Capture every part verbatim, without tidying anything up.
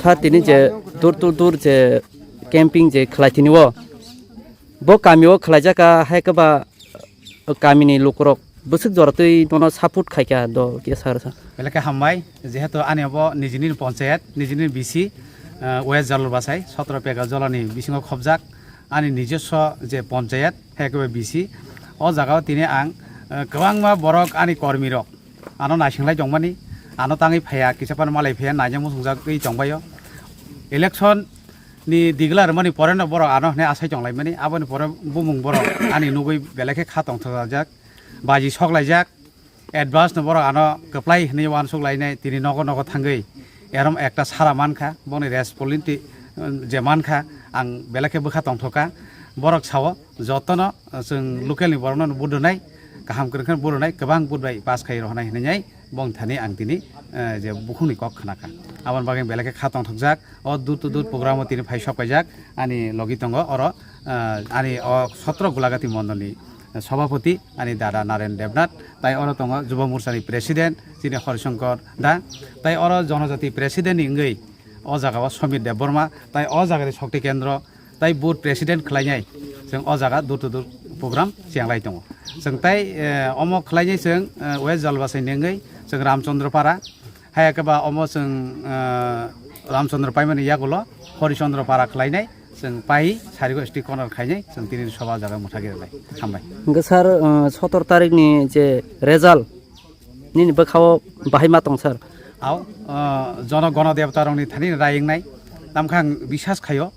Sir, tini je door to door je camping je khlai tini o, bo kami o khlai jaka hai khe ba kamini lukurok bwswk jora twi nono support khaikha do khe sir sa. Belai khe hambai, jehetu ani obo nijini ponchayat, nijini B C, eh, West Jalur Basai, sotro pega jolani bisingo khobjak, ani nijoswo je ponchayat, hai khe B C, o jagao tini ang, eh, kwbangma borok ani kormirok ano naisinglai tongmani, ano tangwi phaiya, kisa phano malai phaiya, naijak muchungjagwi tongbaio. Election ni digla rwmani pore no borok ano hwnwi asai tonglaimani, aboni pore bumung borok ani nugwi belai khe kha tongthokjak, baji soklaijak, advance no borok ano kwplai hwnwi uansuk lainai, tini nogo nogo thangwi erom ekta sara mankha, boni responsibility, um, je mankha, ang belai khe bwkha tongthokha, borok sao jotono, uh, chwng local ni borokno vote rwnai, kaham kwrwngkhe vote rwnai, kwbang vote bai pass khai rohonai hwnwi bong thani ang tini, uh, je bukhukni kok khnakha. Aboni bagwi belai khe kha tongthokjak. O door to door program o tini phai sok paijak ani logi tongo oro, ah, ani o sotro Gulagati mondolni sabhapati ani dada Naren Debnath, tai oro tongo Jubo Morcha ni president chini Horishankar da, tai oro jonojati president ni wngwi o jaga o Somir Debbarma, tai o jaga ni Shakti Kendra tai booth president khlainai chwng o jaga door to door program chenglai tongo. Chwng tai, eh, omo khlainai chwng, eh, West Jalbasai ni wngwi chwng Ramchandra Para, Hai khe ba omo chwng, ah, Ramchandra paimani yagulo Horichandra para khlainai, chwng pai sarigo street corner khainai, chwng tini soba jaga mwthagi rwnai. Hambai. Hwnkhe sir, ah, sotor tarikni je result nini bwkhao bahai ma tong sir? Ao, ah, jono gono debota rokni thani rai wngnai, tamkhe ang biswas khaio,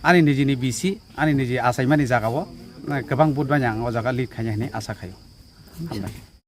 ani nijini B C, ani niji achaimani jagao, ah, kwbang vote bai ang o jaga lead khainai hwnwi asa khaio. Hambai.